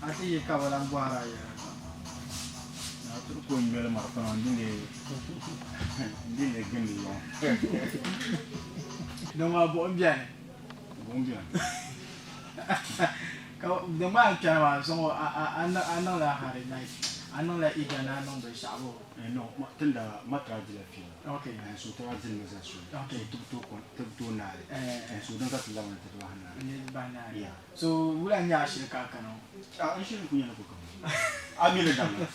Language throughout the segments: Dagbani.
A ti yi ka bi lan bɔhir a yɛla gba. Naa tiri ka o ŋmɛli marifana n-di leei gindi yɔŋ. Din maa buɣim beni. Buɣim beni. Ka din maa n kpɛri maa zuŋɔ a niŋla hurry like a niŋla eager ni a niŋ binshɛɣu boo? No, tinda ma try dila fiila. Okay. So ti daa dili mi zali soli. Okay. So ti bi tooi naai li. So din ka ti labina ti ti bahi naai. Ni bahi naai. Yeah. So wula n-nyɛ a shili ka a kana ŋɔ? A n shili ku nyɛla ko kam. A mi li daŋ la?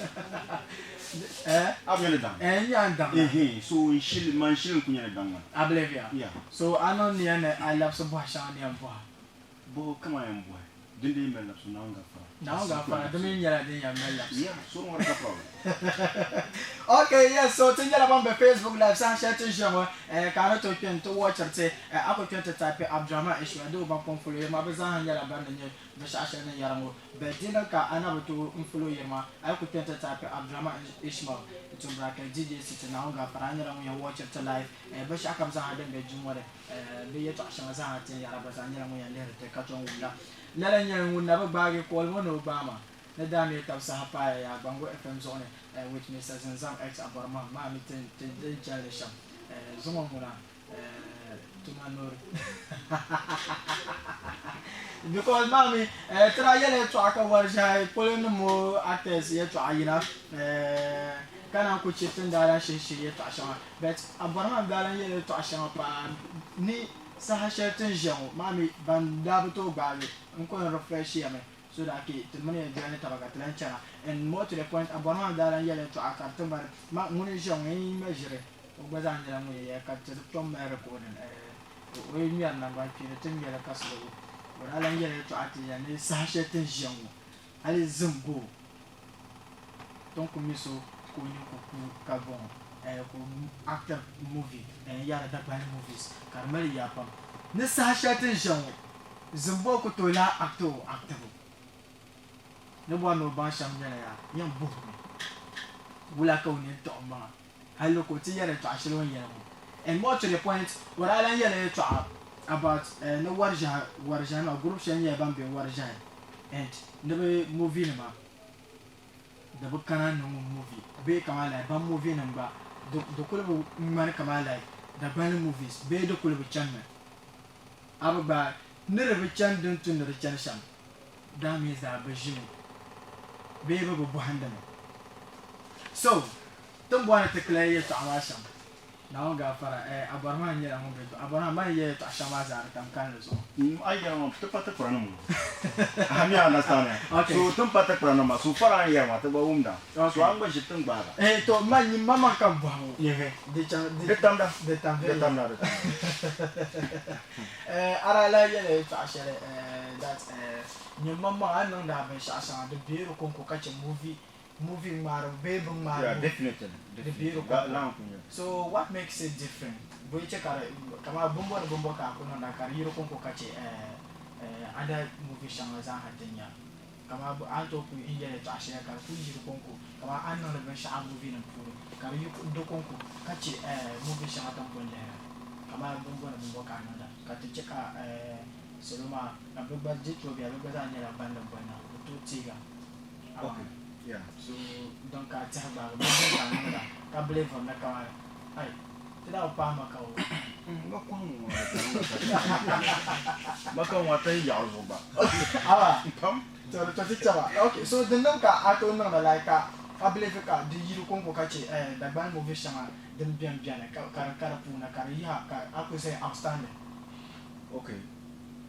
Eh? A mi li daŋ? Eh, n nya n daŋ la. Ehe, so n shili, man shili n-ku nyɛla daŋ maa. A believe ya? Yeah. So a niŋ nia ni a labisi bɔhi shɛŋa ni yɛn bɔhi? Bɔhi kaman yɛn bɔhi, din dii mali labisibu, Naawuni gafara. Naawuni gafara, di mi nyɛla din yɛn mali labisibu. Yeah, so don't worry ka problem. Okay, yes, so ti nyɛla ban be Facebook live saha shɛli ti ʒiya ŋɔ, eh, ka a ni tooi kpe n-ti watchiri ti, eh, a ku kpe n-ti type Abdulrahman Ishmael, doo ban pun follow yiri maa, bɛ zaaha nyɛla ban ni nyɛ binshɛɣu shɛli ni yɛra ŋɔ, but di niŋ ka a na bi tooi n follow yiri maa, a yi ku kpe n-ti type Abdulrahman Ishmael, into bracket DJ City, Naawuni gafara, a nyɛla ŋun yɛn watchiri ti live, eh, binshɛɣu kam zaaha din be duu ŋɔ ni. Bɛ yɛtɔɣ shɛŋa zaa ti ni yɛra gba zaa nyɛla ŋun yɛn lihiri ti ka tom wum la. Lala n-nyɛ ŋun na bi gbaagi kooli ŋɔ ni o gbaai ma. Ni daa mi tab saha paaya yaa Gbango FM zuɣu ni with Mister Zinzam ex Abɔrmam maa mi ti din chani li shɛm. Zuŋɔ ŋuna tuma nori because maa mi ti daa yɛla yɛtɔɣa ka wari ʒiɛhi polo nim ŋɔ actors yɛtɔɣa yina ka naan ku chɛ ti ni daa lahi shihi shihi yɛtɔɣa shɛŋa. But a bɔri maa daa lan yɛla yɛtɔɣa shɛŋa paa ni saha shɛli ti ni ʒiya ŋɔ maa mi ban daa bi tooi gbaagi n ku ni refresh ya mi so that ti mini ya joini taba ka ti lan chana and more to the point a bɔri maa daa lan yɛla yɛtɔɣa ka di ti ŋmani ma ŋuni n-ʒiya ŋɔ yi ŋme ʒiri o gba zaa nyɛla ŋun yɛya ka ti tom mali recording o yi ŋmɛri nangbankpeeni ti ŋmɛli ka suligu o daa lan yɛla yɛtɔɣa ti ya ni saha shɛli ti ni ʒiya ŋɔ hali zim go Ti ni ku mi so ka o nini ku ku ka bɔŋɔ ka o actiri movie n yɛri Dagbani movies ka di mali yaa pam. Ni saha shɛli ti ni ʒiya ŋɔ Zimbabwe ku tooi lahi acti o actibu. Ni bɔri ni o baŋ shɛm nyɛla yaa yɛn bohimi wula ka o nini tiɣi o maŋa hali ka o ti yɛri yɛtɔɣa shɛli o ni yɛli ŋɔ. And more to the point o daa lahi yɛla yɛtɔɣa about ni wariʒiɛhi wariʒiɛhi maa group shɛli nyɛla ban be wariʒiɛhi and ni bɛ movie nima di bi kana ni ŋun movie bee kamani like ban movie nim gba di kuli bi ŋmani kamani like Dagbani movies bee di kuli bi chani mi a bi gbaai ni di bi chani din tu ni di chani shɛm that means that bi ʒimi bee bi bi bɔhindi mi so tin bɔri ni ti clear yɛltɔɣa maa shɛm Naawuni gaafara, eh, a bɔri maa nyɛla ŋun be a bɔri maa mani ya yɛtɔɣ shɛŋa maa zaa di tam kalinli zuɣu. A yɛri maa ti pa tikpira nim ŋɔ. A mi understand ya. Okay. So ti pa tikpira nim maa so fara a ni yɛri maa ti gba wumda. Okay. So a ni gba ʒiri ti ni gbaagi a. Eh, to man nyin maŋmaŋ ka m bɔhi ŋɔ. Ehe. Di chaŋ di Di tamda. Di tam Di tamda, di tamda. Eh, a daa lahi yɛli yɛtɔɣ shɛli, eh, that, eh, nyin maŋmaŋ a ni niŋdi a binshɛɣu shɛŋa di be di kɔŋko ka chɛ movie movie ŋmaaribu bee bin Yeah, ŋmaaribu definitely, di definitely. be di That kɔŋko. lan ku nyɛ. So what makes it different? Bɔ yi che ka di kamani bimbo ni bimbo ka a ku niŋda ka di yi di kɔŋko ka che other movie shɛŋa zaa ha ti nya kamani a ni tooi ku n yɛli yɛltɔɣa shɛli ka di ku yi di kɔŋko kamani a ni niŋdi binshɛɣu a movie nim puuni ka di yi di kɔŋko ka che movie shɛŋa ti ni pun lihira kamani bimbo ni bimbo ka a niŋda ka ti che ka salo maa ka bɛ gba di tooi bela bɛ gba zaa nyɛla ban ni boli na bɛ tooi teega. Okay, yeah. So din ka a tɛha gbaagi bee din ka a niŋda ka believe ni kamani ai ti daa bi paai ma ka o. Ma kɔŋ ŋɔ ma ka ŋɔ ti yaɣi zuɣu gba. Awa. Pam. To ti chɛba. Okay, so din niŋ ka a tooi niŋda like ka a believe ka di yi di kɔŋko ka che Dagbani movie shɛŋa din beni beni ka di ka di puuni ka di yiha ka a kuli zaya outstanding. Okay,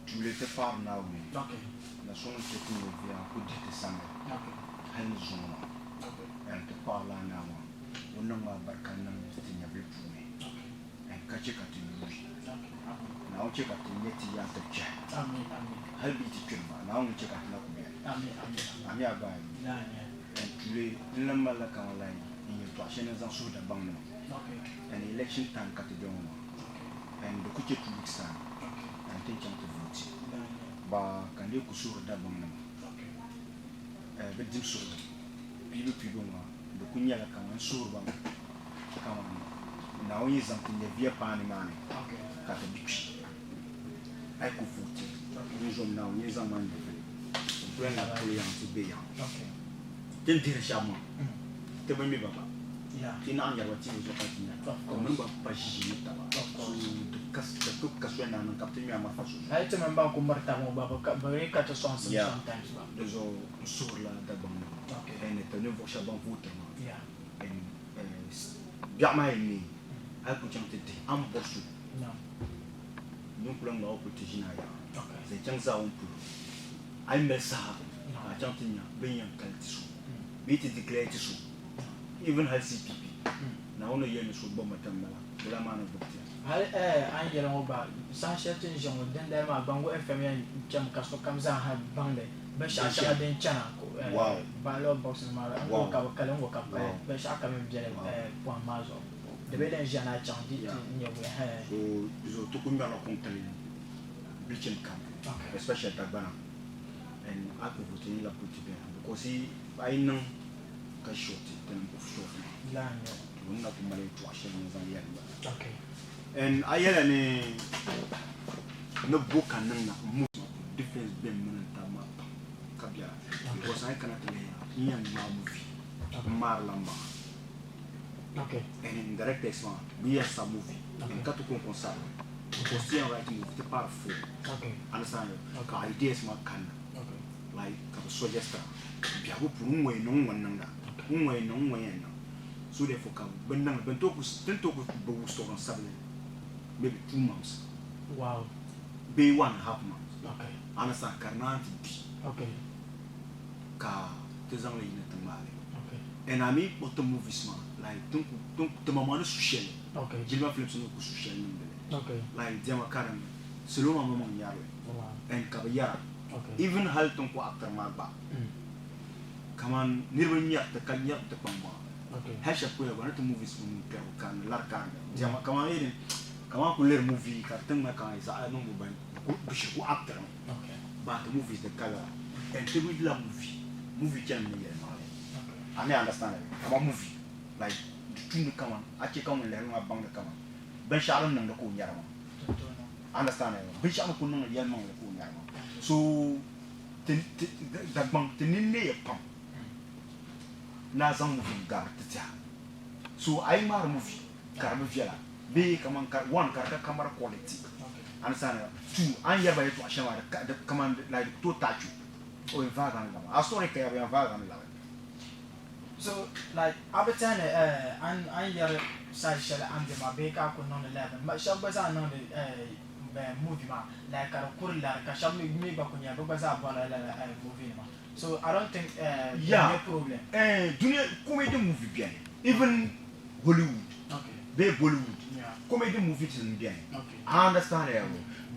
tuuli ti paɣiri Naawuni. Okay. Na so ŋun chɛ ti nyɛviya n-ku dihi ti samli Okay. hal ni zuŋɔ maa. Okay. And ti paɣirila a Naawuni o niŋ ma barika niŋ ti nyɛvili puuni Okay. and ka chɛ ka ti yuui. Okay. Amin. Naawuni chɛ ka ti nya ti yaantibi chɛhi. Amin. Amin. Hal bɛ yi ti kpiri maa, Naawuni chɛ ka ti na ku beni. Amin. Amin. Amin. A mi a gbaai mi. Lala n-nyɛ li. And tuuli n lan malila kaman like n yɛltɔɣa shɛli ni n zaŋ suhu Dagbaŋnima. Okay. And election time ka ti be ŋɔ maa. Okay. And di ku chɛ 2 weeks time. Okay. And ti ni chaŋ ti vooti. Lala n-nyɛ li. Ba ka n lee ku suhiri Dagbaŋnima. Okay. Bɛ dim suhuri piibu piibu ŋɔ di ku nyɛla kaman n suhiri ba mi kaman Naawuni yi zaŋ ti nyɛviya paai nimaani ka ti bi kpi, a yi ku vooti n zom Naawuni yi zaŋ ma nyɛvili. Ti kuli lahi polo yaŋ ti be yaŋ. Ti ni dihiri shɛba maa, ti bi mi ba gba. Ti naɣ nyari ba TV zuɣu ka ti nyara. Ti mini ba pa ʒii ni taba. So di ku ka soli ni a niŋ ka bɛ ti ŋme a marafa zuɣu. Hali ti mini ban ku miri taba ŋɔ gba, bɛ yi ka ti sɔŋsim sometimes gba. Di zuɣu n suhirila Dagbaŋ nima ni ti ninvuɣ shɛba ban vootiri maa biɛɣu maa yi neei a yi ku chaŋ ti dihi a ni bɔri so din ku lahi ŋmaagi o kuli ti ʒini a yaɣa zaŋ chaŋ zaawuni polo. A yi mali saha ka a chaŋ ti nya bɛ ni yɛn kali ti so bee ti declare ti so even hali CPP Naawuni ni yɛli ni so gbubimi ti m-bala di lan maa ni gbubi ti. Hali a ni yɛli ŋɔ gba saha shɛli ti ni ʒiya ŋɔ dindali maa Gbangu FM yɛn chami ka sokam zaa ha baŋdi binshɛɣu shɛŋa din chana ballot box nim maa n-ŋɔ ka bɛ kali n-ŋɔ ka bɛ kali binshɛɣu kam yɛn beli pɔhim maa zuɣu di bi lan ʒiya ni a chaŋ di ti nya wuli hɛɛ. So di zuɣu ti kuli ŋmɛrila kuŋtali bilichini kam especially Dagbana and a ku vote ni la kuli ti beni because a yi niŋ ka short ti niŋ off short maa to n na ku mali yɛltɔɣa shɛli n zaŋ yɛli ba and a yɛla ni ni bo ka niŋ na m difference beni mini n taba maa pam ka biɛla because a yi kana ti lihi n yɛn ŋmaai movie n maarila m maŋa and n directors maa bɛ yɛn sa movie and ka ti kɔŋko n-sabiri because ti yɛn write movie ti paari four understand ka ideas maa kanna like ka bɛ suggest a biɛhigu puuni n ŋɔ yɛn niŋ n ŋɔ n-niŋda n ŋɔ yɛn niŋ n ŋɔ yɛn niŋ so therefore ka bɛ niŋ li bɛ ni tooi ku ti ni tooi ku bi wustoɣiri n-sabili maybe 2 months bee 1.5 months understand ka di naan ti di ka ti zaŋ li yina ti ŋmaai li and a mi kpuɣi ti movies maa like tin ku tin ti maŋmaŋ ni su shɛli jilima films ni ku su shɛli niŋdi li like diɛma ka di ni salo maa maŋmaŋ nyari li and ka bi yɛra even hali tin ku actor maa gba kaman niriba nyari ti ka nyari ti kpaŋ maŋa hali shɛba ku yɛli gba ni ti movies puuni kpɛrigu karindi lari karindi diɛma kaman kaman a ku lihiri movie ka di ti ŋmani kaman zaɣa niŋbu ban bi shiri ku actor mi but movies di ka lala and ti bi la movie movie chani mi ni yɛlimaŋli a mi understand kaman movie like di tumdi kaman a che ka ŋun lihiri maa baŋdi kaman binshɛɣu din niŋdi ka o nyari maa understand binshɛɣu ni ku niŋdi yɛlimaŋli ka o nyari maa so ti ti Dagbaŋ ti nini neeya pam ni a zaŋ movie n-gari ti tɛha so a yi ŋmaari movie ka di bi viɛla bee kaman ka one ka di ka camera quality understand two a ni yɛri ba yɛltɔɣa shɛli maa di ka di kaman like di ku tooi touch o o yɛn vaagi a ni labi a story ka ya bi yɛn vaagi a ni labi. So like a bi tɛhi ni eh a ni a ni yɛri size shɛli a ni be maa bee ka a ku niŋdi live ni shɛba gba zaa niŋdi eh movie maa like ka di kuri lari ka shɛba mi gba ku nyɛla bɛ gba zaa bɔrila lala eh movie nima so I don't think eh di Yeah nyɛ problem. eh dunia comedy movie beni even Hollywood bee Bollywood comedy movies nim beni a understand ya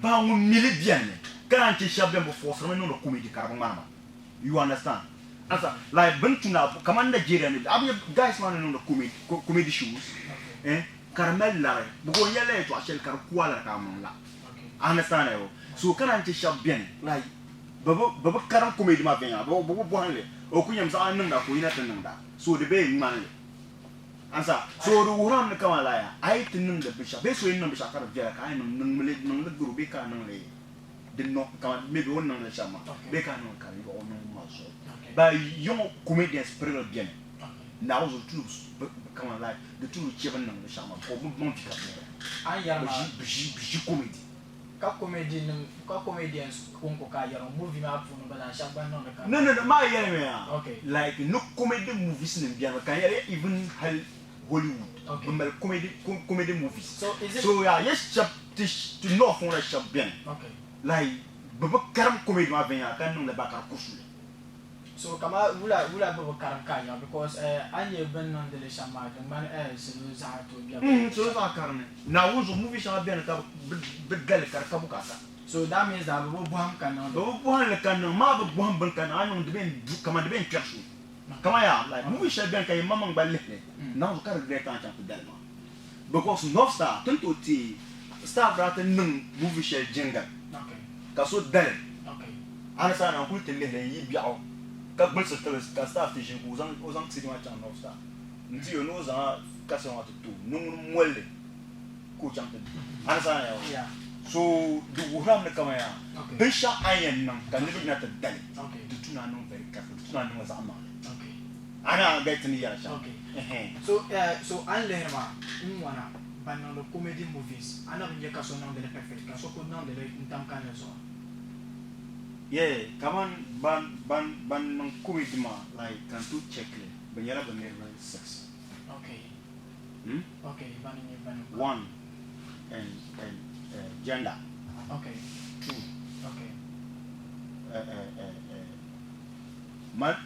ba ŋun mili beni mi ka naan che shɛba beni bi force mi niŋdi comedy ka di bi ŋmani ba you understand asa like bini tuna kaman Nigeria ni a bi nya guys maa ni niŋdi comedy comedy shows eh ka di mali lari because o yɛlila yɛltɔɣa shɛli ka di ku a lari ka a niŋ la a understand ya so ka naan che shɛba beni like bɛ bi bɛ bi karim comedy maa viɛnyɛla bɛ bi bɔhim li o ku nyami zaɣa niŋda ka o yina ti niŋda so di bee ŋmani li Ansa, so di wuhirami ni kaman laya a yi ti niŋdi binshɛɣu bee so yi niŋ binshɛɣu ka di viɛla ka a yi niŋ niŋmi li niŋ li garo bee ka a niŋ li di nɔ kaman maybe o ni niŋdi li shɛm maa bee ka a niŋ li ka di yɔɣi o niŋbu maa zuɣu. Ba yiŋɔ comedians pirigili beni Naawuni zuɣu di tuui kaman like di tuui chɛ bɛ ni niŋdi shɛm maa because bɛ maŋ vi ka bɛ yɛra bɛ ʒi comedy. Ka comedy nim ka comedians konko ka a yɛri ŋɔ movie maa puuni gba zaa shɛba gba niŋdi ka. No no no maa yɛlimi yaa like ni comedy movies nim bɛni mi ka n yɛli even hali Hollywood bɛ mali comedy comedy movies so is it so yaa yɛ shɛba ti ti north ŋɔ la shɛba bɛni like bɛ bi karim comedy maa viɛnyɛla ka niŋli ba ka di ku suli. So kama wula wula bɛ bi karim ka a yɛra because eh a ni nyɛ bɛ ni niŋdi li shɛm maa di ŋmani eh salo zaɣa tooi bɛ bi Salo zaɣa karimi. Naawuni zuɣu movie shɛŋa beni ka bɛ gali ka di ka bukaata. So that means that bɛ bi bɔhim ka niŋdi. Bɛ bi bɔhim li ka niŋ maa bi bɔhim bini ka niŋ a niŋ di bee du kaman di bee n kpɛri so kaman yaa like movie shɛli beni ka yi maŋmaŋ gba lihi li Naawuni zuɣu ka regret a ni chaŋ ti dali maa because North Star ti ni tooi teei staff daa ti niŋ movie shɛli jingle ka so dali A ni saha na n-kuli ti lihi li n-yi biɛɣu ka gbilisi tibili ka staff ti ʒini ka o zaŋ CD maa chaŋ North Star n-ti o ni o zaŋ a kaseti maa ti ti o ni ŋuni moli li ka o chaŋ ti di. A ni saha na yaa? So di wuhirami ni kaman yaa binshɛɣu a ni yɛn niŋ ka niriba yina ti dali, di tu ni a niŋ very careful, di tu ni a niŋ li zaɣ maŋli. A ni a gaya ti ni yɛra shɛm. So so a ni lihiri maa n wana ban niŋdi comedy movies a na bi nya ka so niŋdi li perfect ka so kuli niŋdi li n tam kalinli zuɣu. Yeah kaman ban ban ban niŋ comedy maa like ka n tooi check li bɛ nyɛla bɛ niriba 6. Okay. Hmm? Okay, bani nyɛ bani. 1 and and gender. Okay. 2. Okay.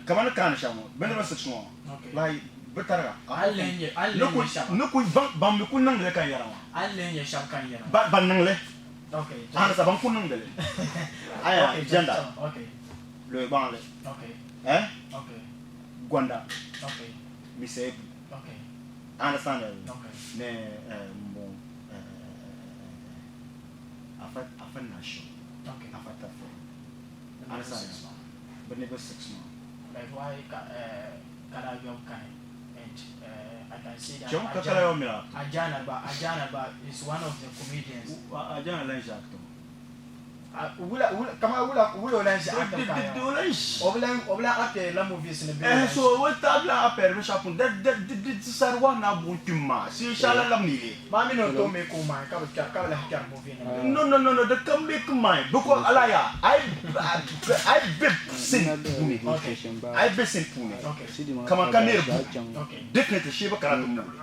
Kamani ni kaani shɛm ŋɔ, bɛ niriba 6 ŋɔ, like bɛ tariga. A ni lihi nyɛ, a ni lihi nyɛ shɛba. Ni ku, ban mi ku niŋdi li ka n yɛra maa. A ni lihi nyɛ shɛba ka n yɛra maa. Ban niŋ li. Okay. Ansa, ban ku niŋdi li. Aya, gender. Okay. Loyi gbaŋli. Okay. Eh? Okay. Gonda. Okay. Mr. Ibu. Okay. Understand? Okay. Ne, mbon, afa, afa nation. Okay. Afa tafe. Understand? Bɛ niriba 6 maa. Like why ka Kala Yob kani and I can say that Chɛŋ ka Kala Yob mini actor. Ajana gba Ajana gba is one of the comedians. Ajana lan ʒi actor. Wula wula kama wula wula o lan ʒi actor ka ya. O lan ʒi. O bi lan o bi lan appear la movies ni bee Eh so o ta bi lan appear binshɛɣu puuni da da di di sari wahi na buɣim kpim maa see shɛli lan labi ni li. Maa mi ni o tooi make o mind ka bi kpɛri ka bi lahi kpɛri movie nim ni. No no no no di kam make mind because alaya a yi be scene puuni a yi be scene puuni kaman ka neeri buku definitely shee bi kana ti muuli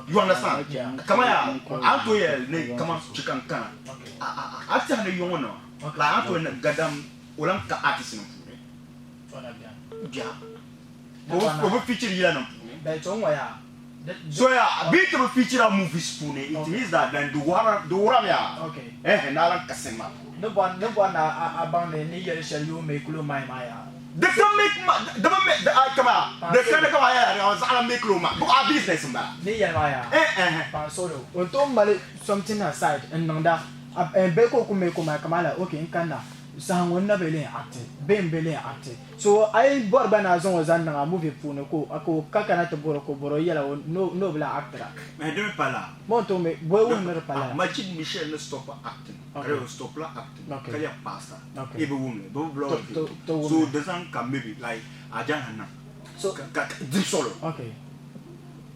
you understand kaman yaa a ni tooi yɛli ni kaman chika n kana a tɛha ni yɔŋɔ nima like a ni tooi ni gadam o lan ka artist nim puuni bia o bi feature yila nim puuni. So yaa bɛ yi ti bi feature a movies puuni it means that then di wuhirami yaa eh ni a lan ka sin maa puuni. Ni bɔri ni bɔri ni a baŋ ni ni yɛli shɛli you make lo mind maa yaa. Di ka make ma di bi make a kama di ka ni kama yaa yaa zaɣ lan make lo maa because a business n bala. Ni yɛli maa yaa eh eh Pan Solo o ni tooi mali something aside n niŋda bee ka o ku make o mind kamani like okay n kanna saha ŋɔ n na bi lee act bee n bi lee act. So a yi bɔri gba ni a zaŋ o zaŋ niŋ a movie puuni ka o ka kana ti bɔri ka o bɔri o yɛla ni o bi lahi actira. Eh di mi pa lala. Mo n tooi mi bɔyi wuhi ni di pa lala. Majid Michel ni stop acting ka di o stop la acting ka lɛbi pastor i bi wum li bɛ bi blog video so di zaŋ ka maybe like a jana niŋ ka di solo.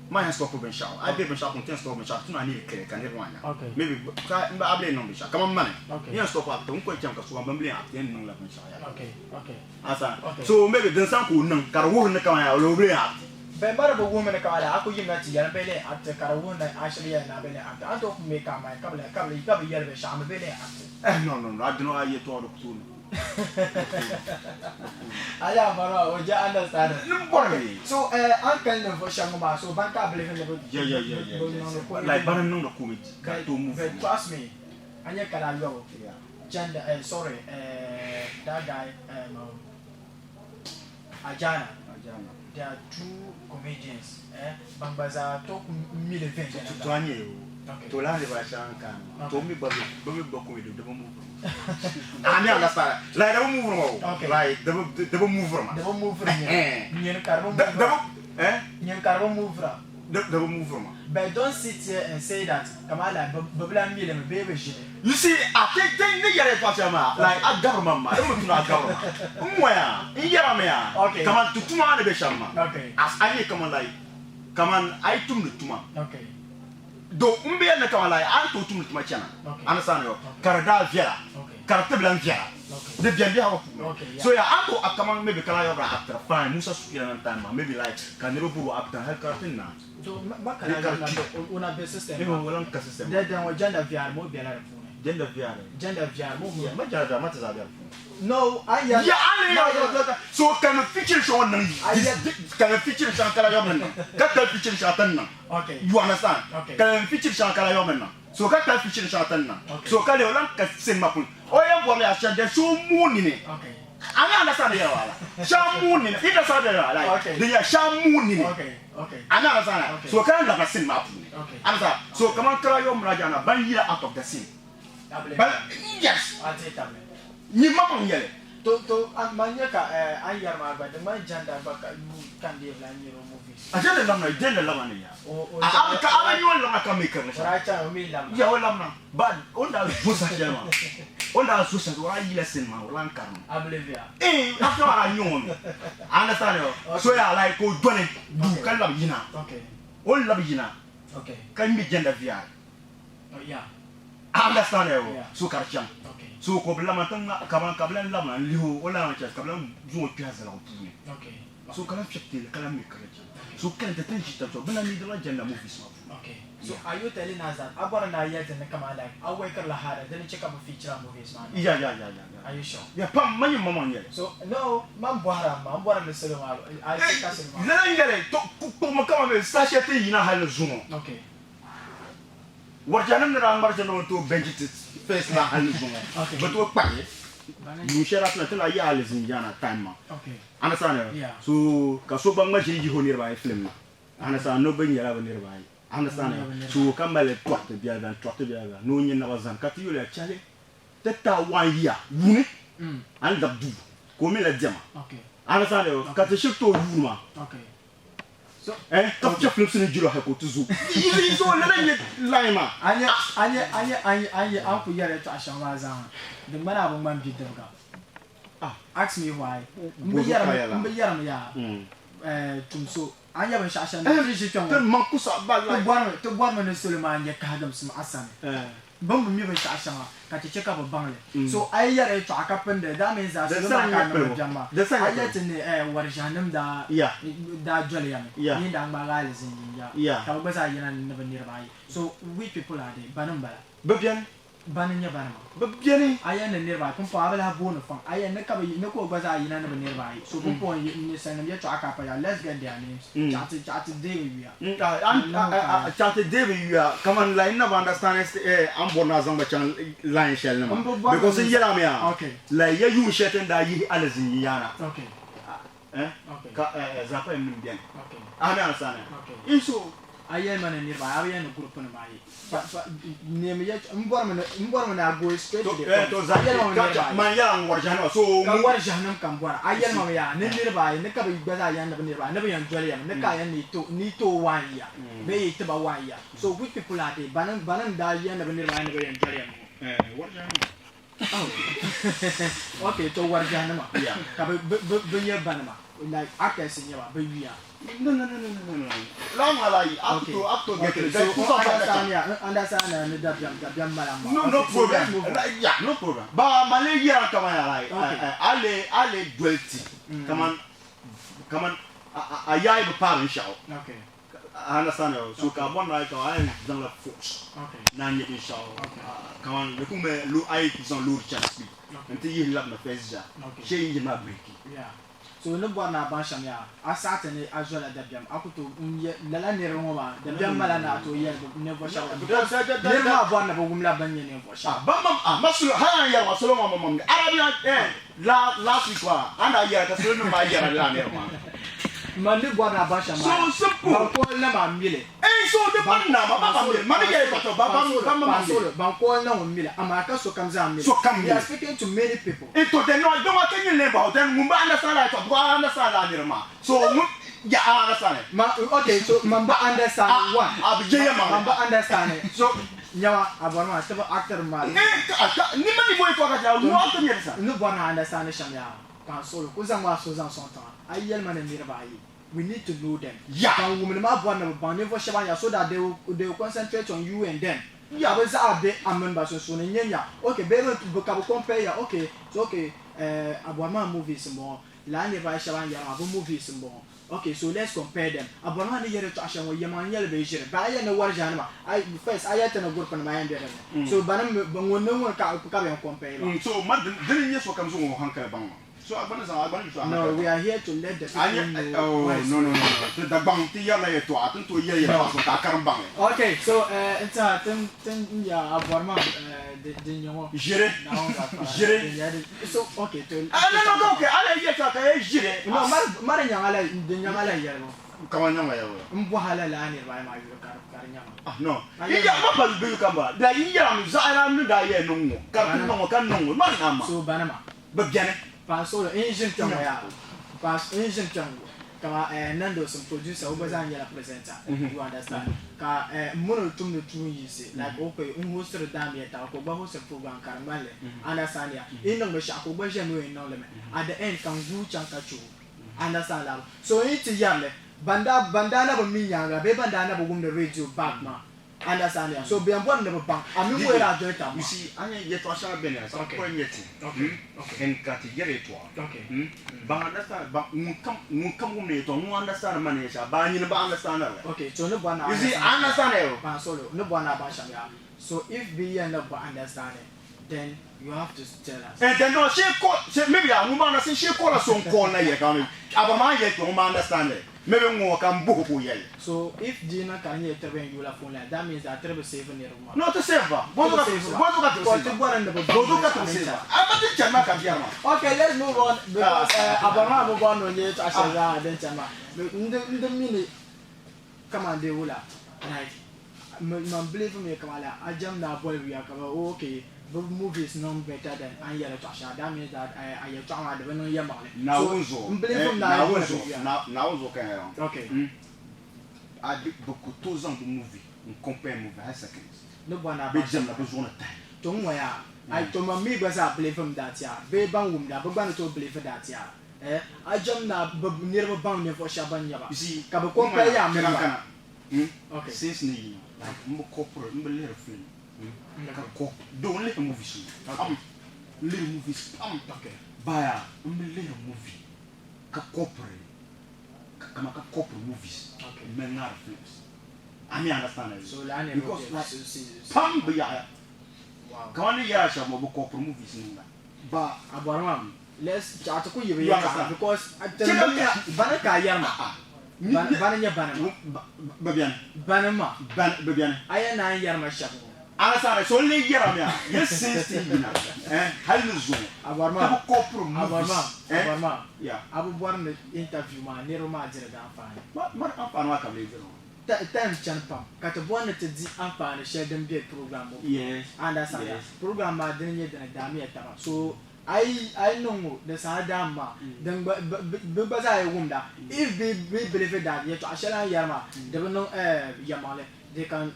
Ma yɛn stop binshɛɣu a yi be binshɛɣu puuni ti yɛn stop binshɛɣu ti na need clear ka niriba maa nya maybe ka a bi lee niŋ binshɛɣu kamani mani n yɛn stop acting n ku yɛn chani ka so ban bi lee act yɛn niŋla binshɛɣu yaha Asa so maybe din saŋ ka o niŋ ka di wuhiri ni kamani yaa o bi lee act. Bɛ ma di bi wuhimi ni kamani a ku yimina ti yɛli m bi lee act ka di wuhi ni a shiri yɛli ni a bi lee act a ni tooi ku mi ka a mali ka bi yɛli binshɛɣu a mi bi lee act. Eh no no no a dini a yɛtɔɣa di ku tooi niŋ. A yaa bɔri maa o je understanding. N bɔri mi. So eh a ni kali ninvuɣu shɛba ŋɔ maa so ban ka a believe ni bɛ Yeah yeah yeah yeah yes like bana niŋdi comedy ka tooi move But trust me a nya kali ayɔbu gender eh sorry eh that guy Ajana Ajana there are two comedians eh ban gba zaa tooi ku mili viɛnyɛlinga. To a nya o to lahi ba shɛŋa n kaani maa to mi gba bɛ mi gba comedy di bi move ma a mi understand like di bi move ma o like di bi move ma di bi move nyini ka di bi move eh nyini ka di bi move ra di bi move ma but don't sit here and say that kamani like bɛ bi lahi mili mi bee bɛ ʒili. You see, a ti ti ni yɛri yɛltɔɣa shɛli maa, like a gabiri ma maa, di mi tuna a gabiri ma. N moya, n yɛra mi ya, Okay. kaman ti tuma ni be shɛm maa. Okay. As a nyɛ kaman like, kaman a yi tumdi tuma, Okay. do m bi yɛli ni kaman like a ni tooi tumdi tuma chana, Okay. understand yo, Okay. ka di daa viɛla, Okay. ka di ti bi lan viɛla, Okay. di beni biɛhigu puuni. Okay, yeah. So ya, a ni tooi a kaman maybe ka lahi yɔbira actor fine, Musa Sukira nan time maa, maybe like ka niriba bɔri o actor hali ka di ti naai. To ma kana Ka na o na be system ma. O lan ka system. Da da ŋɔ gender VR mo bela di puuni. Gender VR. Gender VR mo mo. Ma gender VR ma ti zaa be di puuni. No, a ya. Ya a ne ya. So ka ni feature shɛŋa niŋ ka ni feature shɛŋa kala yɔbu ni niŋ ka kali feature shɛŋa ti ni niŋ. Okay. You understand? Okay. Ka ni feature shɛŋa kala yɔbu ni niŋ. So ka kali feature shɛŋa ti ni niŋ. Okay. So ka le o lan ka system ma puuni. O yɛn bɔrila yaa shɛli dɛ so mooi nini. Okay. A ni understand yɛla wala. Shɛŋa mooi nini. I understand yɛla wala. Okay. Di nyɛ shɛŋa mooi nini. Okay. Okay. A ni understand Okay. So ka lan labina scene maa puuni. Okay. Understand? So kaman kala yom Rajana ban yila out of the scene. Tabili. Ban yes. A ti tabili. Nyin maŋmaŋ yɛli. To to a man nya ka eh an yɛri maa gba di ŋmani janda gba ka yu ka n deei lan nyɛri o movies. A janda labina janda labina ni ya. O o A a ka a bi nyɛ o labina ka mi karili O daa chaŋ o mi labina. Ya o labina but o ni daa zo saha shɛli maa o ni daa zo saha o daa yila cinema o lan karimi. A believe ya? Eh after maa daa nyɛ o mi. I understand yo. So ya like ka o dɔni duu ka labi yina. Okay. O ni labi yina Okay. ka ŋme janda VR. Oh yeah. I understand yo. Yeah. So ka di chaŋ. Okay. So ka o bi labina ti ŋma kaman ka bi lan labina n lihi o o lana church ka bi lan zaŋ o kpɛhi zaligu puuni. Okay. So ka lan fiɛbi teeli ka lan mi ka di chaŋ. So kali ti ti ni ʒi tab so bɛ lan needila janda movies maa puuni. Okay. So are you telling us that a bɔri ni a yɛli ti ni kaman like a workirila harder dini che ka bi feature a movies maa ni? Yeah, yeah, yeah, yeah, yeah. Are you sure? Yeah, pam man nyɛ maŋmaŋ nyɛli. So no, man bɔhira m-ma, m bɔri ni salo maa a che ka salo maa. Lala n-yɛli to kpuɣimi kaman bɛ saha shɛli ti ni yina hali ni zuŋɔ. Okay. Wɔrijanim ni daa ŋmari shɛli ni bɛ tooi bench ti first maa hali ni zuŋɔ. Okay. Bɛ tooi kpahi yuun shɛli daa ti na yaai Alizin-Jana time maa. Okay. Understand? Yeah. So ka so gba ŋma ʒili yihi o niriba ayi film ni. Understand? No bɛ nyɛla bɛ niriba ayi. Understand? So ka mali tɔɣiti biɛla biɛla n-tɔɣiti biɛla biɛla ni o nya naba zani ka ti yuli ya chɛli ti taai waan yiya yuuni a ni dabi duu ka o mi la diɛma. Okay. Understand? Ka ti shiri tooi yuuni maa. Okay. So Eh, ka bi chɛ filimsi ni jiro hali ka o ti zo. Yi zo lala n-nyɛ line maa. A nya, a nya, a nya, a nya, a nya, a ni kuli yɛri yɛltɔɣa shɛŋa maa zaa di ŋmani a bi ŋmani bidibiga. Ah. Ask me why. M bi Bozo yɛrimi, kaya la. m bi yɛrimi yaa, eh, tum so. A ni nya binshɛɣu shɛli ni ti ʒi kpɛŋ Ti ŋɔ, maŋ kusa ba ti like. bɔrimi, ti bɔrimi ni salo maa nya kahigimsim a sani. Bɛ ni bi mi binshɛɣu shɛŋa ka ti chɛ ka bɛ baŋ li. So a yi yɛri yɛltɔɣa ka pindi, that means that Di salo saha maa ka a nyɛ niŋdi piligu. biɛm maa. Di saha A nyɛ yi yɛli piligu. ti ni eh, wɔriʒiɛhinim daa daa doli ya mi, ni daa ŋmaagi alizin yiŋ ya, ka bɛ gba zaa yina ni bɛ niriba ayi. So which people are they? Bani m-bala? Bɛ beni. Bani n-nyɛ bani maa? Bɛ beni. A yɛli ni niriba ayi, pumpɔŋɔ a bi lahi booni fɔŋ. A yɛli ni ka bɛ ni ka o gba zaa yina ni bɛ niriba ayi. So pumpɔŋɔ ninsalinima yɛltɔɣa ka a pa yaha, let's get their names. Chaɣ ti, chaɣ ti deei bɛ yuya. Chaɣ ti deei bɛ yuya kaman like n na bi understand a ni bɔri ni a zaŋ ba chaŋ line shɛli ni maa because n yɛli a mi yaa like ya yuun shɛli ti ni daa yihi alizin yiya na ka Zapayim nim beni a mi understand so A yɛli ma ni niriba ayi, a bi yɛli ni group nim ayi. Neemi yɛltɔɣa, m bɔrimi ni, m bɔrimi ni a go straight to the point. A yɛli ma mi niriba ayi. Man yɛla n wɔri ʒiɛhima, so Ka wɔri ʒiɛhinim ka m bɔra. A yɛli ma mi yaa, ni niriba ayi, ni ka bɛ gba zaa yɛli ni bɛ niriba ayi, ni bɛ yɛn doli ya mi, ni ka a yɛli ni yi ti, ni yi ti o waan yiya, bee yi ti ba waan yiya. So which people are they? Bani, bani n-daa yɛli ni bɛ niriba ayi ni bɛ yɛn doli ya mi ŋɔ? Wɔri ʒiɛhinima. Oh. Okay, to wɔri ʒiɛhinima. Ka bɛ, bɛ, bɛ, bɛ nyɛ banima? Like actors n-nyɛ ba, bɛ yuya? No, no, no, no, no, no, no. Lala maa la yi, up to, up to get it. So, understand ya, understand ya ni dabiɛm, dabiɛm mali a maa. No, no problem. Yeah, no problem. Ba ma lee yɛra kaman ya like, a lee, a lee doli ti kaman, kaman a yaai bi paai binshɛɣu. Okay. I understand ya. So ka bɔri ni a yi kaman a yɛn zaŋla force ni a nya binshɛɣu. Kaman di ku mi a yi zaŋ loori chani speed nti yihi labina first gear, shee injin maa breaki. Yeah. So ni bɔri ni a baŋ shɛm yaa, a saɣi ti ni a zola dabiɛm, a ku tooi n yɛ lala niriba ŋɔ maa, dabiɛm mali a ni a tooi yɛli bɛ ninvuɣ shɛba because niriba maa bɔri ni bɛ wumla bɛ ni nyɛ ninvuɣ shɛba. Ban mam a ma salo hali a ni yɛri maa salo maa mam Arabian eh la last week maa a ni daa yɛra ka salo nim maa yɛra lala niriba maa. Man ni bɔri ni a baŋ shɛm maa So simple. Ban kooli na maa mi li. Eh so di ban na ma ba ba mi li ma ni yɛli ka to ba ba ba ma mi li. Ban kooli na ŋun mi li amaa ka sokam zaa mi li. Sokam mi li. We are speaking to many people. Into the no don wa kenyin le ba then ŋun ba understand la to because I understand la nira ma so ŋun ya I understand ma okay so man ba understand one a bi je ya ma man ba understand so nyawa a bɔri maa ti bi actor maa eh ka ni ma ni mo to ka ja ŋun actor nyɛ sa ni bɔri na understand shɛm yaa ka n solo ku zaŋ maa so zaŋ sɔŋ tiŋa a yi yɛli ma ni niriba ayi we need to know them ya ban wumli maa bɔri ni bi baŋ ninvuɣu shɛba nya so that they will, they will concentrate on you and them Ka bɛ zaɣa be a mini ba sunsuuni n-nyɛ nya ok bee bɛ ka bɛ compare ya ok so ok eh a bɔri maa movies m-bɔŋɔ lala niriba ayi shɛba a ni yɛri maa bɛ movies m-bɔŋɔ ok so let's compare them a bɔri maa ni yɛri yɛltɔɣa shɛli ŋɔ yɛlimaŋli n-nyɛ li bee ʒiri bɛ a yɛli ni wari ʒiɛhi nima a first a yɛli ti ni group nima yɛn be din ni so bani mi ŋun ni ŋuni ka bɛ yɛn compare ba. So ma dini n-nyɛ sokam zaŋ o hankali baŋ maa. So a gba ni zaŋ a gba ni so a No, we are here to let the people know oh, what is no, no, no, no. Ti Dagbaŋ ti yɛrila yɛltɔɣa, ti ni tooi yɛli yɛltɔɣa so ka a karim baŋ li. Okay, so n tiɛha tin tin ya a bɔri maa din nyɛ ŋɔ. Ʒiri. Naawuni gafara. Ʒiri. Din nyɛ di so okay to. Ah, no, no, no, okay, a lahi yɛltɔɣa ka yɛ ʒiri. No, mari mari nyaŋa la din nyaŋa la yɛligu. Kaman nyaŋa yɛligu. N bɔhi a la lala niriba ayi maa yuli ka di nyaŋa. Ah, no. Yi yɛri ma pali bɛ yu ka m-bala. Like yi yɛra mi zaɣila ni daa yɛli niŋ ŋɔ ka di niŋ ŋɔ ka niŋ ŋɔ. Mari naa ma. So banima. Bɛ beni. Paɣa solo n ʒini kpɛŋ ŋɔ yaa paɣa n ʒini kpɛŋ ŋɔ kama Nandos n producer o gba zaa nyɛla presenter you understand ka m mini o tumdi tuun yinsi like ok n hostiri daamiya taba ka o gba hostiri program ka di ŋmani li understand ya yi niŋ binshɛɣu ka o gba ʒiya ni o yɛn niŋ li mi at the end ka n guui chaŋ ka che o understand laabu so n yi ti yɛri li ban daa ban daa na bi mi nyaaŋa bee ban daa na bi wumdi radio back maa Understand ya? So bɛ yɛn bɔri ni bɛ baŋ a mini ŋɔ daa doli taba You maa. see, a nya yɛtɔɣa shɛŋa beni a Okay. kuli nyɛ ti Okay. Okay. And ka ti yɛri yɛtɔɣa Okay. Ban understand, ban ŋun kam ŋun kam wumdi yɛtɔɣa ŋun understand ma ni yɛ shɛŋa baa nyini ba understand li. Okay, so ni bɔri ni a You see, understand a understand shɛm. o. Ban solo, ni bɔri ni a baŋ shɛm yaa. So if bɛ yɛn ni bɛ understand it, then you have to tell us. And then no, shee call, shee maybe a ŋun ba understand, shee call la so n call na yɛli ka maybe a bɔri maa yɛli kpɛ ŋun ba understand li. Maybe ŋ-ŋɔ ka m-bɔh o ka o yɛli. So if di niŋ ka di nyɛla tiri bɛn yooi la phone line, that means that tiri bi save niriba maa. No, ti save ba. Ti bi save ba. Bɔzuɣu ka ti bi Because save ti ba? bɔri ni bi baŋ Bɔzuɣu ka ti bi binshɛɣu save din ba? chani. A ma ti chani maa ka biɛri maa. Okay, let's move on because a bɔri maa bi bɔri ni o nyɛ yɛltɔɣa shɛli zaa din chani maa. N di mi ni kaman dee wula like man believe mi kaman like a jɛm ni a boli bia ka bɛ oh okay bɛ movies niŋ better than a ni yɛli yɛltɔɣa shɛŋa that means that a yɛltɔɣa maa di bi niŋ yɛlimaŋli so Naawuni zuɣu n believe mi ni a yi Naawuni boli bɛ zuɣu bia Naawuni zuɣu ka n yɛli ŋɔ okay a di bɛ ku tooi zaŋ bɛ movie n compare movie hali seconds ni bɔri ni a bɛ baŋ jɛmla shɛm bɛ zuɣu ni tahi to n ŋɔ yaa ayi to man mi gba zaa believe mi that yaa bee ban wumda bɛ gba ni tooi believe that yaa eh a jɛm ni a bɛ niriba baŋ ninvuɣu shɛba ban nyɛ ba You see ka bɛ n ŋɔ compare yaa yaa mini kana ba kana okay since ni yina like m bi copiri m bi lihiri film ka kɔ doo n lihiri movies ŋɔ pam n lihiri movies pam baya n bi lihiri movie ka kɔpiri kama ka kɔpiri movies n mali ŋaari films a mi understand because like pam bi yaɣiya kaman ni yɛra shɛba ŋɔ bi kɔpiri movies niŋda ba a bɔri maa let's chaɣ ti ku yi bi yɛtɔɣa because bani ka a yɛri maa bani nyɛ bani maa bi bɛni bani maa bani bi bɛni a yɛn naan yɛri ma shɛba ŋɔ Understand so n lee yɛra mi a yɛ since ti yina eh hali ni zuŋɔ a bɔri ti maa bi kɔpiri a bɔri movies maa a eh bɔri maa yeah a bi bɔri ni interview maa niriba maa diri di anfaani ma ma anfaani maa ka bi lee diri ŋɔ Time chani pam ka ti bɔri ni ti di anfaani shɛli din be program ŋɔ puuni yes understand yes program maa dini nyɛ dini daamiya taba so A yi a yi niŋ ŋɔ di saha daam maa din gba bɛ gba zaa yi wumda if bɛ bɛ believe that yɛltɔɣa shɛli a ni yɛri maa di bi niŋ yɛlimaŋli they can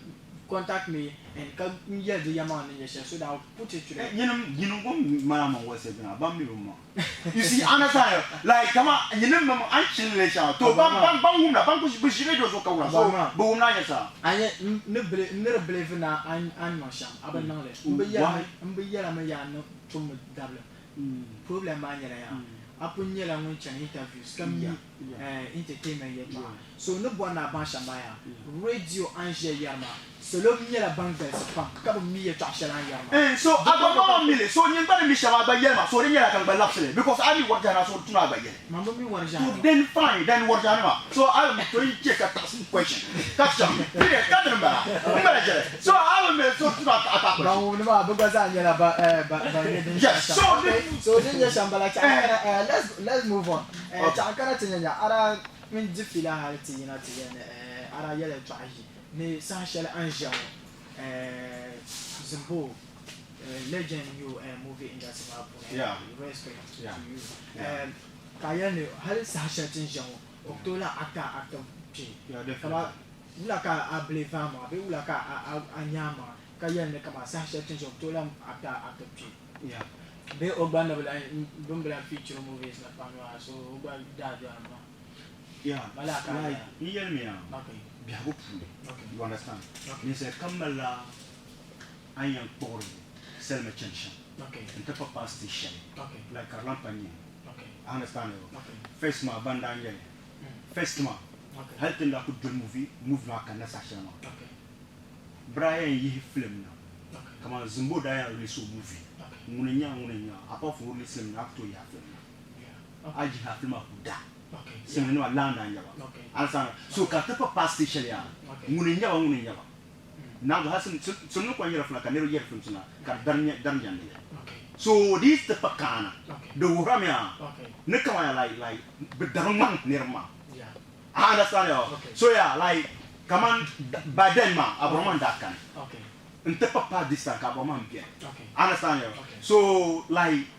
contact me and ka n yɛli di yɛlimaŋli ni nyɛ shɛli so that I will put it to them. Nyinim nyinim ŋun mali a maŋ wolisi bina ban mi bɛ maŋ you see understand like kaman nyinim mi a ni chini li shɛŋa to ban ban ban wumda ban ku bi ʒi radio zuɣu ka wumda so bɛ wumda a nyɛ saa. A nyɛ n ni believe n ni di believe ni a ni niŋ shɛm a bi niŋ li n bi yɛli mi n bi yɛla mi yaa niŋ tummi dabili. Problem maa nyɛla yaa a pun nyɛla ŋun chani interviews ka mi entertainment yɛltɔɣa so n ni bɔri ni a baŋ shɛm maa yaa radio a ni ʒiya yɛri maa salo nyɛla ban galisi pam ka bi mi yɛltɔɣa shɛli a ni yɛri maa. So a gba maŋmaŋ mi li so nyin gba ni mi shɛm a gba yɛli ma so di nyɛla ka n gba labisi li because a mi wɔrijana so di tu ni a gba yɛli. Man bi mi wɔrijana. So then fine then wɔrijanima so a bi to yi chɛ ka taɣisi question ka chaŋ period ka dini m-bala m bala jɛli so a bi mi so tu ni a taɣi question. Ban wumdi maa bɛ gba zaa nyɛla ban ban nyɛ din Yes shɛm so okay so din nyɛ shɛm bala chaɣ kana let's let's move on chaɣ kana ti nya nya a daa n di fiila hali ti yina ti yɛli ni a daa yɛli yɛltɔɣa yi ni saha shɛli a ni ʒiya ŋɔ Zimbo legend n-nyɛ o movie industry maa puuni respect to you ka a yɛli ni hali saha shɛli ti ni ʒiya ŋɔ o ku tooi lahi act a acting kpee kaman wula ka a believe a maŋa bee wula ka a nya a maŋa ka yɛli ni kaman saha shɛli ti ni ʒiya ŋɔ o ku tooi lahi act a acting kpee bee o gba ni bi lahi bɛ ni bi lahi feature movies ni pam maa so o gba daa dɔni maa. Mali a ka a yɛla. N yɛlimiya biɛhigu puuni you understand ninsali kam malila a ni yɛn kpuɣiri salima chani shɛm n-ti pa paai stage shɛli like ka di lahi pa nyɛ a understand first maa ban daa nyɛli first maa hali ti ni daa kuli doli movie movie maa kanna saha shɛli maa bɛ daa yɛn yihi film na kaman Zimbo daa yɛn release o movie ŋuni n-nyɛ a ŋuni n-nyɛ a apart from o release li mi a ku tooi yihi a film na a yihi a film maa ku da Sinima laanda n-nyɛ ba. Understand? So ka ti pa paai stage shɛli yaa, ŋuni n-nyɛ ba, ŋuni n-nyɛ ba. Naanzu hali sinima kɔŋ yɛri funa ka niriba yɛri film suna ka di dari nyandi li. So di yi ti pa kaana, di wuhirami yaa ni kaman yaa like like bɛ dari ŋmaŋ niriba maa. A understand yaa? So yaa like kaman by then maa Abraham daa kani n-ti pa paai this time ka Abraham beni. Understand yaa? So like.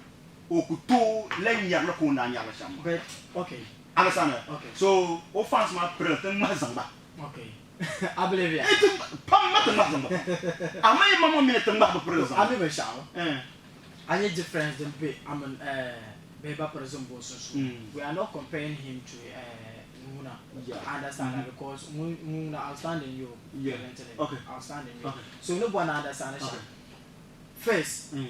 O ku tooi lahi nyarili ka o ni daa nyarili shɛm maa. But okay. Understand? Okay. So o fans maa pirili ti ŋmahi zaŋ ba. Okay. A believe ya? Eh, ti pam ma ti ŋmahi zaŋ ba pam. Amaa yi maŋmaŋ mi ni ti ŋmahi bi pirili zaŋ A ba. mi binshɛɣu? Eh. A nya difference din be a mini eh, bee ba piri Zimbo sunsuuni. We are not comparing him to eh, Ŋuna. Yeah. Understand because ŋun ŋuna outstanding yo. Yeah. Currently. Okay. Outstanding yo. Okay. So ni bɔri ni understand shɛm. Okay. First, ni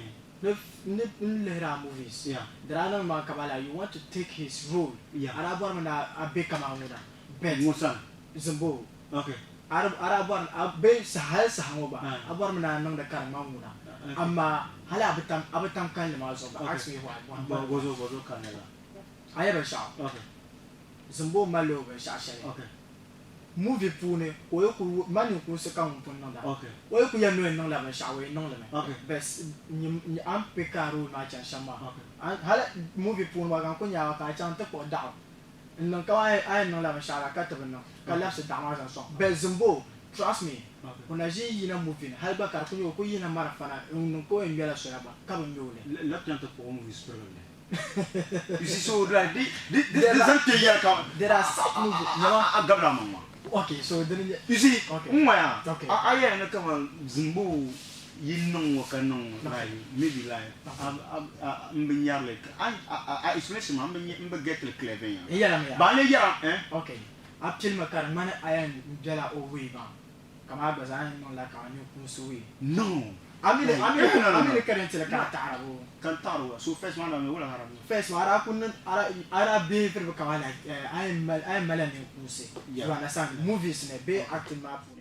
ni n lihiri a movies, Yeah. di daa niŋ ma kamani like you want to take his role. Yeah. A daa bɔrimi ni a be kaman ŋuna but Ŋun sani. Zimbo. Okay. A a daa bɔri a bee hali saha ŋɔ gba Ah. a bɔrimi ni a niŋdi ka di ŋmani ŋuna Okay. amaa hali a bi tam a bi tam kalinli maa zuɣu gba Okay. ask me why. Bo bozo bozo kalinli la. A nya binshɛɣu? Okay. Zimbo malila o binshɛɣu shɛli. Okay. Movie puuni ka o yi kuli ma ninkuunsi ka ŋun pun niŋda Okay. o yi kuli yɛn ni o yɛn niŋla binshɛɣu o yɛn niŋ li mi Okay. but a ni pick a role maa chani shɛm maa Okay. hali movie puuni gba ka n kuli nya a ka a chaŋ n-ti kpuɣi daɣu n-niŋ kamani a yɛn niŋla binshɛɣu la ka ti bi niŋ ka labisi daɣu maa zaŋ sɔŋ but Zimbo trust me Okay. o na ʒi n-yina movie ni hali gba ka di kuli nyɛ o kuli yihila marafana n-niŋ ka o yɛn ŋmɛla soya gba ka bi ŋmɛ o li. Lab chaŋ ti kpuɣi movies pirigili ni. You see, so like di di di di zaŋ kpe yɛli ka There are such movies, nyɛma. a gabila a maŋ maa. Okay, so dini nyɛ. You see, Okay. n ŋɔya Okay. a a yɛli ni kaman Zimbo yi niŋ ŋɔ ka niŋ ŋɔ like maybe like a a a m bi nyari li a a a explanation maa m bi m bi get li clear viɛnyɛla. N yɛlimi ya. Ba a lee yɛra eh. Okay, a pilimi ka di ŋmani a yɛn bela o way maa. Kamani a gba zaa yɛn niŋla ka a ninkuunsi wuhi. No. A mi ni, a mi ni, No, no, a mi no. ni currently ka a taɣira boo? Ka n taɣiri wa. So first maa daa mi wula ka a daa mi? First maa a daa kuli niŋ, a daa, a daa behave mi kamani like eh, a yɛn mali, a yɛn malila ninkuunsi. Yeah. You understand? Movies ni bee acting maa puuni.